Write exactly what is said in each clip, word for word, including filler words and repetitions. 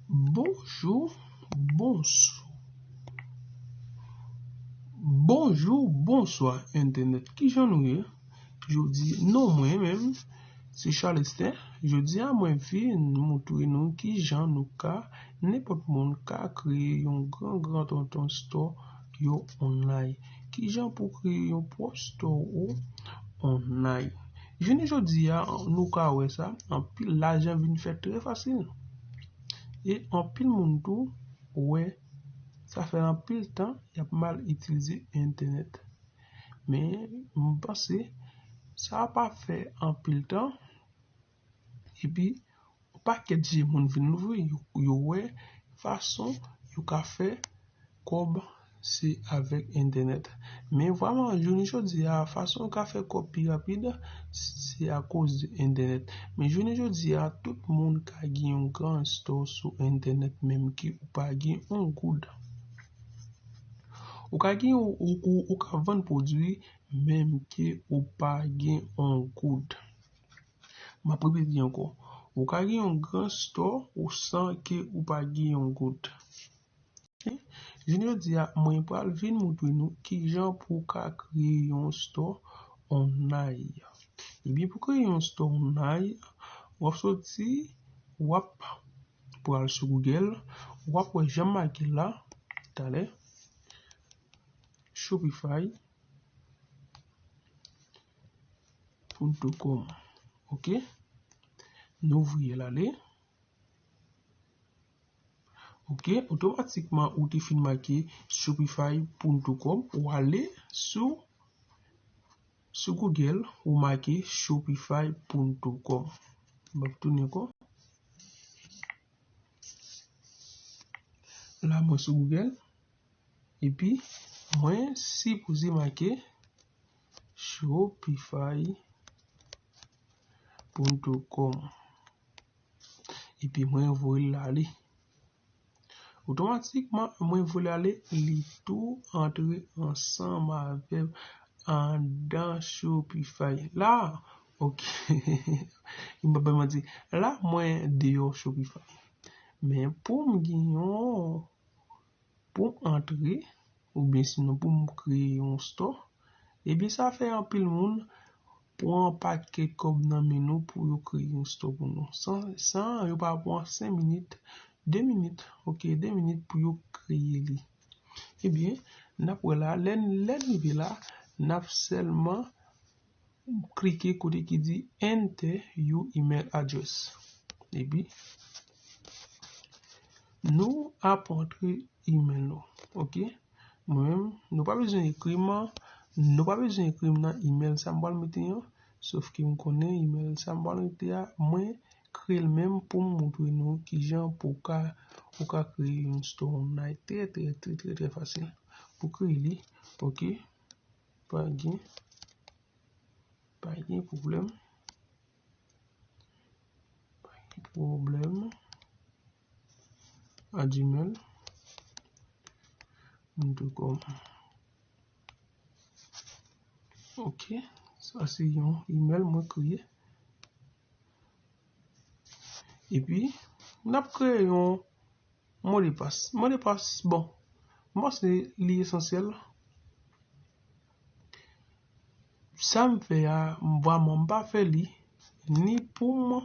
Bonjou, bonsw- bonjou, bonswa entènèt. Kijan nou ye? Jodi, non, mwen menm, se Charlestin. Jodi a mwen vin montre nou kijan nou ka, nenpòt moun ka kreye yon gran gran tonton store yo online. Kijan pou kreye yon pwòp store ou online? Jounen jodi a, nou ka wè sa, anpil lajan vin fèt trè fasil. E anpil moun tou wè sa fè anpil tan y ap mal itilize entènèt. Men, m panse sa pa fè anpil tan, epi yon pakèt je moun vin louvri, yo, yo wè fason yo ka fè kòb se avèk entènèt. Men vrèman, jounen jodi a, fason yo ka fè kòb pi rapid, se akoz de entènèt. Men jounen jodi a, tout moun ka gen yon gran store sou entènèt, menm ke ou pa gen yon goud. Ou ka gen, ou, ou, ou ka vann pwodui, menm ke ou pa gen yon goud. M ap repete ankò. Ou ka gen yon gran store ou san ke ou pa gen yon goud. Jounen jodi a, mwen pral vin montre nou kijan pou w ka kreye yon store online. Ebyen, pou kreye yon store online, w ap soti, w ap pral sou Google, w ap wè jan m make la, talè, Shopify punto com. Ok? Nou voye l ale. Ok, otomatikman ou te fin make shopify punto com, ou ale sou, sou Google, ou make shopify punto com. M ap tounen ankò. La, mwen sou Google. Epi, mwen sipoze make shopify punto com. Epi, mwen voye l ale. Otomatikman, mwen voye l ale, li tou antre ansanm avè m anndan Shopify. La, ok. M pa bay manti. La, mwen deyò Shopify. Men pou m gen yon, pou m antre, oubyen sinon pou m kreye yon store, ebyen sa fè anpil moun pran pakèt kòb nan men nou pou yo kreye yon store pou nou. San, san yo pa pran senk minit, de minit, ok, de minit pou yo kreye li. Ebyen, n ap wè la, lè n, lè n rive la, n ap sèlman klike kote ki di enter your email address. Epi, nou ap antre email nou. Ok? Mwen menm, nou pa bezwen ekri m, nou pa bezwen ekri m nan email sa m pral mete an. Sòf ke m konnen email sa m pral mete a, mwen kreye l menm pou m montre nou kijan pou ka, ou ka kreye yon store online trè, trè, trè, trè, trè fasil. Pou kreye li, ok, pa gen, pa gen pwoblèm. Pa gen pwoblèm. A gmail punto com. Ok, sa se yon email mwen kreye. Epi, n ap kreye yon modepas. Modepas, bon, m panse li esansyèl. Sa m fè a, m vrèman m pa fè li, ni pou m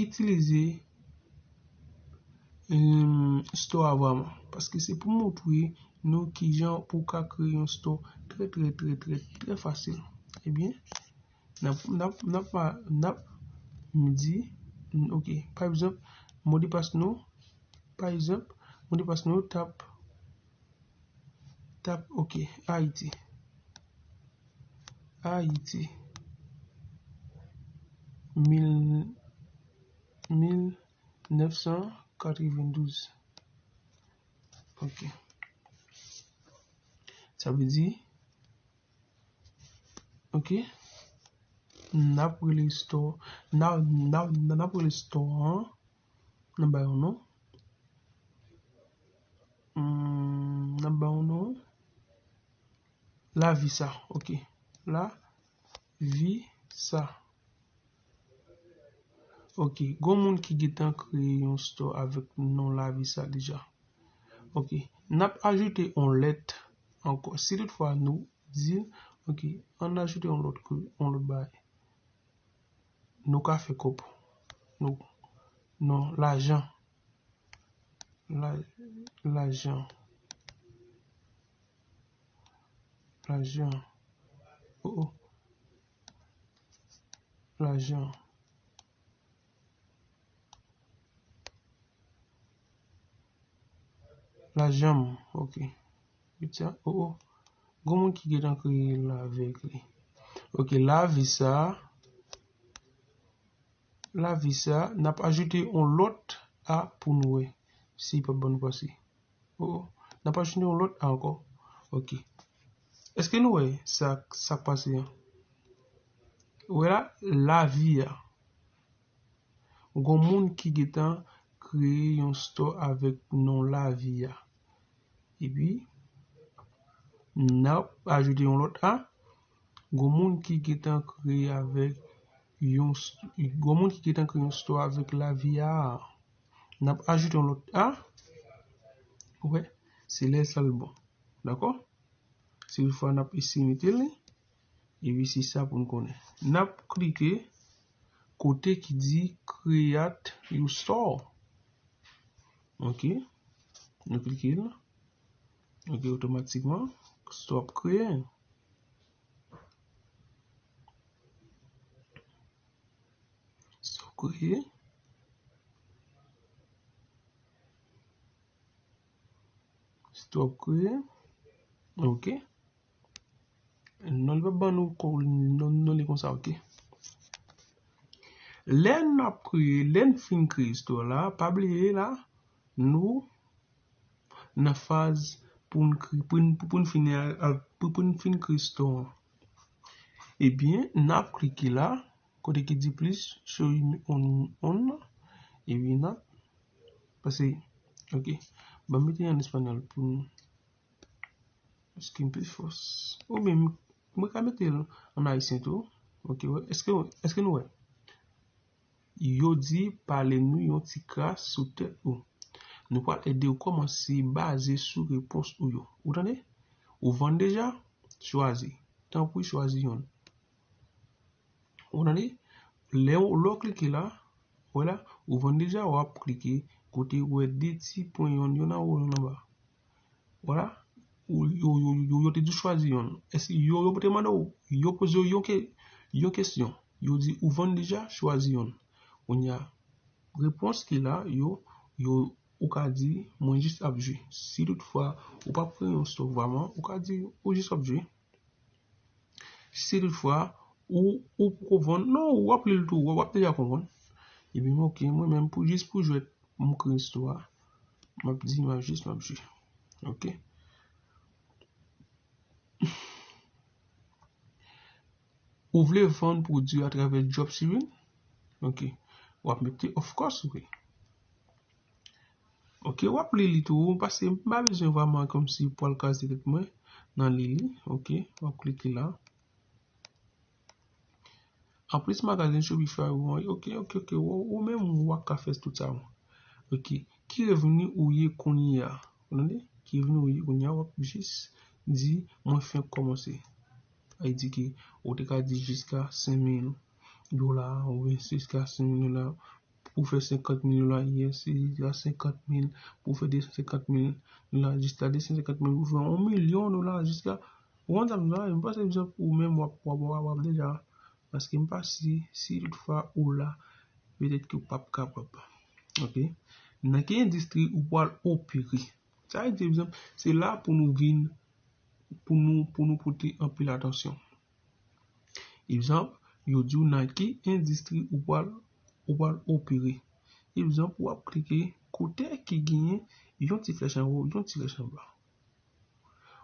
itilize, em, store a vrèman. Paske se pou montre nou kijan pou ka kreye yon store trè, trè, trè, trè, trè fasil. Ebyen, n ap, n ap, n ap, n ap, m di, ok, pa egzanp, modepas nou, pa egzanp, modepas nou t ap, t ap, ok, Ayiti. Ayiti. Mil, mil nèf san katrevendouz. Ok. Sa vle di, ok, n ap rele store, n ap, n ap, n ap rele store an, n ap ba yon non. Hmm, n ap ba yon non. Lavisa, ok. Lavisa. Ok, gon moun ki gentan kreye yon store avèk non Lavisa deja. Ok, n ap ajoute yon lèt ankò. Si toutfwa nou di, ok, ann ajoute yon lòt, yon lòt bagay. Nou ka fè kòb. Nou, non, lajan. La, lajan. Lajan. Oh, oh. Lajan. Lajan, ok. Pita, oh, oh. Gon moun ki gentan kreye la avèk li. Ok, Lavisa. Lavisa, n ap ajoute yon lòt A pou nou wè si l p ap ban nou pase. Oh, oh. N ap ajoute yon lòt A ankò. Ok. Èske nou wè sa, sa k pase an? Ou wè la, Lavia. Gon moun ki gentan kreye yon store avèk non Lavia. Epi, n ap ajoute yon lòt A. Gon moun ki gentan kreye avèk yon s-, gon moun ki gentan kreye yon store avèk Lavia. N ap ajoute yon lòt A. Ou wè, se lè sa l bon. Dakò? Se yon fwa n ap eseye mete li. Epi se sa pou n konnen. N ap klike kote ki di Create your store. Ok. Nou klike la. Ok, otomatikman, store ap kreye. Store ap kreye. Store ap kreye. Ok. Non, li p ap ban nou ko-, non, non, li konsa, ok. Lè n ap kreye, lè n fin kreye store la, pa bliye la, nou nan faz pou n kre-, pou n, pou n fini a, a, pou, pou n fin kreye store an. Ebyen, n ap klike la, kote ki di plis, show on, on, epi n ap, paske, ok, ban m mete an espanyòl pou nou. Paske m pi fòs. Oubyen m, mwen ka mete l an ayisyen tou. Ok, wè. Èske, èske nou wè? Yo di pale nou yon ti kras sou tèt ou. Nou pral ede w kòmanse baze sou repons ou yo. Ou tande? Ou vann deja? Chwazi. Tanpri chwazi yonn. Ou tande? Lè w, lè w klike la, wè la, ou vann deja, w ap klike kote ou wè de ti pwen yonn, yonn anwo, yonn anba. Wè la, ou, yo, yo, yo, yo te di w chwazi yonn. Èske yo, yo te mande w, yo poze w yon ke-, yon kesyon. Yo di ou vann deja, chwazi yonn. Kounye a, repons ki la, yo, yo, ou ka di, mwen jis ap jwe. Si toutfwa ou p ap kreye yon store vrèman, ou ka di, ou jis ap jwe. Si toutfwa, ou, ou poko vann, non, w ap li l tou, w ap deja konprann. Epi, ok, mwen menm, pou, jis pou jwèt, m kreye store a. M ap di, m ap jis, m ap jwe. Ok. Ou vle vann pwodui atravè dropshipping? Ok. W ap mete, of course, wi. Ok, w ap li li tou, paske m pa bezwen vrèman kòmsi pral kraze tèt mwen nan li li. Ok, w ap klike la. Anplis magazen Shopify ou an, ok, ok, ok, ou, ou menm ou ap ka fè tout sa ou. Ok, ki revni ou ye kounye a? Ou tande? Ki revni ou ye kounye a, w ap jis di, mwen fenk kòmanse. Sa vle di ke ou te ka di jiska senk mil dola, oubyen jiska senk mil dola, pou fè senkant mil dola, yes, jiska senkant mil, pou fè de san senkant mil dola, jiska de san senkant mil, pou fè yon milyon dola, jiska, ou konn sa m di la, m panse egzanp ou menm w ap, w ap, w ap, w ap deja, paske m pa si, si toutfwa ou la, petèt ke w p ap kapab. Ok? Nan ki endistri ou pral opere? Sa vle di, egzanp, se la pou nou vin, pou nou, pou nou pote anpil atansyon. Egzanp, yo di w nan ki endistri ou pral, ou pral opere. Egzanp, w ap klike kote ki genyen yon ti flèch anwo, yon ti flèch anba.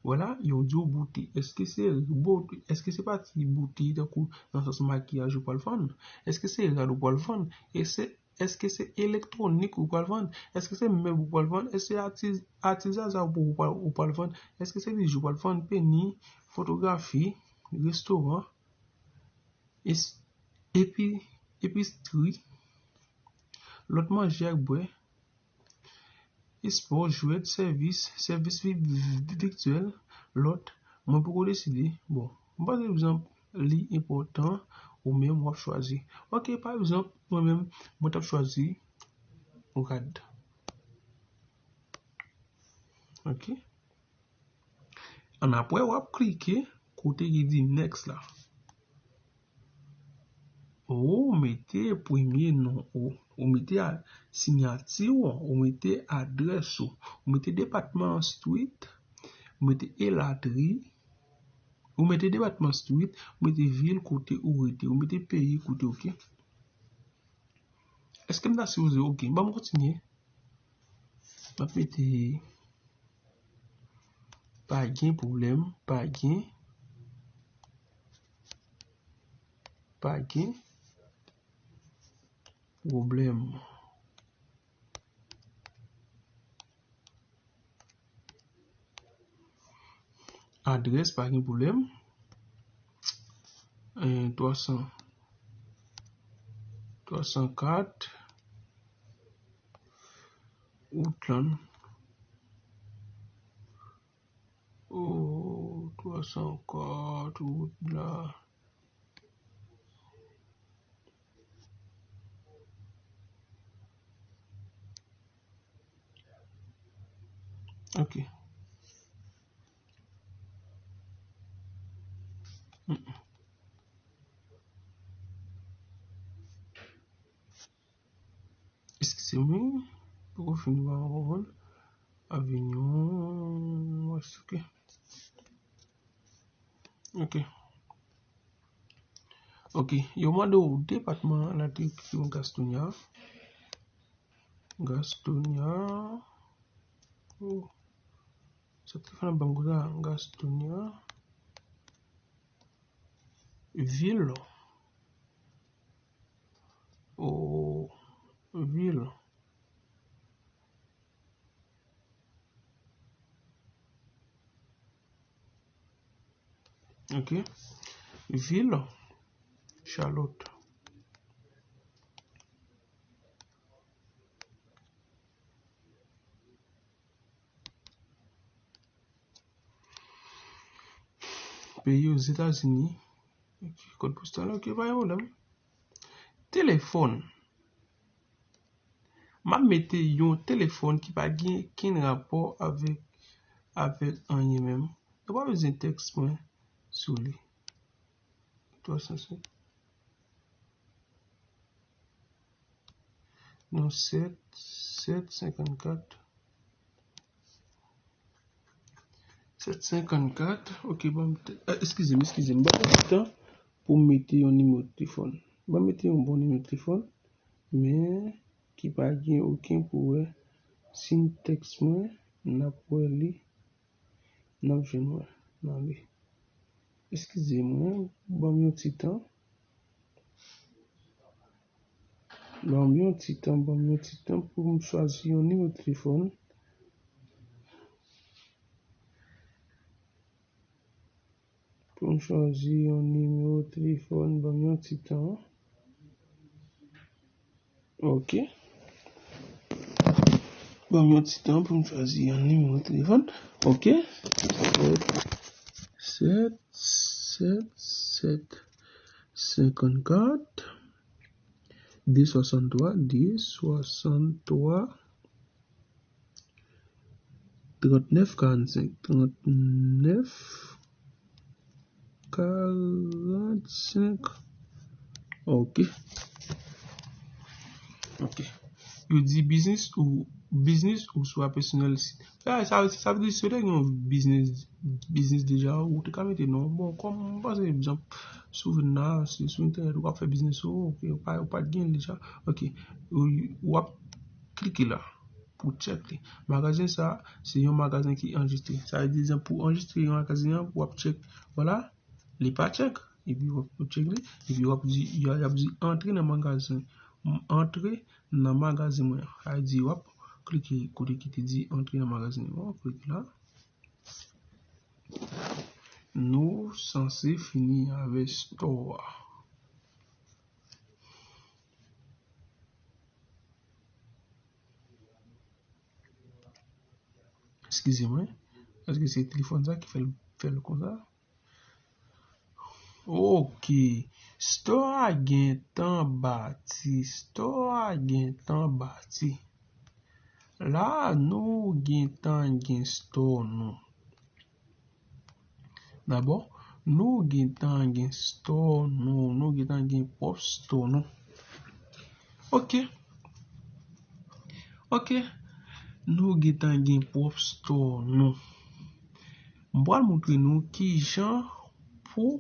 Vwala, yo di w bouti. Èske se bouti, èske se pati bouti tankou nan sans makiyaj ou pral vann? Èske se rad ou pral vann? E se Èske se elektwonik ou pral vann? Èske se mèb ou pral vann? Èske se ati-, atizaza ou pral, ou pral vann? Èske se bijou ou pral vann? Peni, fotografi, restoran, es-, epi, epistri, Lòt manje ak bwè, espò, jwèt, sèvis, sèvis vi- vi- vityèl, lòt, mwen poko deside. Bon, m pa egzanp, li enpòtan ou menm w ap chwazi. Ok, pa egzanp, mwen menm, mwen t ap chwazi rad. Ok. Annapre, w ap klike kote ki di next la. Ou mete premye non ou, ou mete a- siyati w, ou mete adrès ou, ou mete depatman, street, ou mete elatri, ou mete depatman, street, ou mete vil kote ou rete, ou mete peyi kote, ok. Èske m ta sipoze, ok, ban m kontinye. M ap mete pa gen pwoblèm, pa gen, pa gen pwoblèm. Adrès, pa gen pwoblèm. Eh, twa san, twa san kat, Woodland. Oh, twa san kat, Woodland. Ok. Mm. Eskize mwen, poko fini pa konprann. Avignon West, ok. Ok. Ok, yo mande w depatman la te ki Gastonia. Gastonia. Oh. Sa te fè nan bank la, Gastonia. Vil. Oh, vil. Ok. Vil, Charlotte. Peyi Ozetazini. Ok, kòd postal, ok, pa gen pwoblèm. Telefòn. M ap mete yon telefòn ki pa gen kenn rapò avèk, avèk anyen menm. Yo pa bezwen tèks mwen sou li. Twa san senk. Non, sèt, sèt senkannkat. Sèt senkannkat. Ok, bon, eh, eskize m, eskize m. Ban m yon ti tan pou m mete yon nimewo telefòn. Ban m mete yon bon nimewo telefòn, men ki pa gen okenn pwoblèm. Si m tèks mwen, n ap wè li, n ap jwenn mwen nan li. Eskize mwen, ban m yon ti tan. Ban m yon ti tan, ban m yon ti tan pou m chwazi yon nimewo telefòn. Pou m chwazi yon nimewo telefòn, ban m yon ti tan. Ok. Ban m yon ti tan pou m chwazi yon nimewo telefòn. Ok. Sèt, sèt, sèt, sèt, senkannkat, de swasanntwa, de swasanntwa, trannèf karannsenk, trannèf karannsenk. Ok. Ok. Yo di biznis ou, biznis ou swa pèsonèl. Sa, sa, sa vle di si w te gen yon biznis, biznis deja, ou te ka mete non. Bon, kòm m panse, egzanp, sou vin la, si sou entènèt ou ap fè biznis ou, ok, ou pa, ou pa t gen l deja. Ok. Ou, w ap klike la pou tchèk li. Magazen sa, se yon magazen ki anrejistre. Sa vle di, egzanp, pou anrejistre yon magazen an, w ap tchèk. Vwala, li pa tchèk. Epi w ap tchèk li. Epi w ap di, y a- y ap di antre nan magazen. Antre nan magazen mwen an. Sa vle di, w ap klike kote ki te di antre nan magazen mwen an. W ap klike la. Nou sanse fini avè store a. Eskize mwen. Èske se telefòn sa ki fè l, fè l konsa? Ok. Store a gentan bati. Store a gentan bati. La, nou gentan gen store nou. Dabò, nou gentan gen store nou. Nou gentan gen pwòp store nou. Ok. Ok. Nou gentan gen pwòp store nou. M pral montre nou kijan pou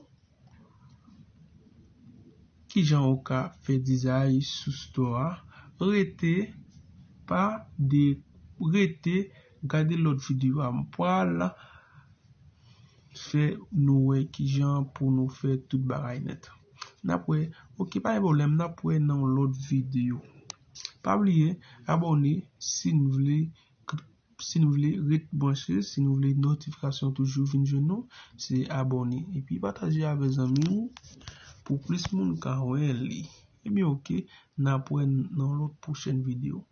kijan ou ka fè dizay sou store a. Rete, pa de, rete, gade lòt videyo a. M pral fè nou wè kijan pou nou fè tout bagay nèt. N ap wè, ok, pa gen pwoblèm, n ap wè nan yon lòt videyo. Pa bliye, abòne si n vle, si n vle ret branche, si n vle notifikasyon toujou vin jwenn nou, se abòne. Epi pataje avè zanmi w pou plis moun ka wè li. Ebyen, ok, n ap wè nan lòt pwochèn videyo.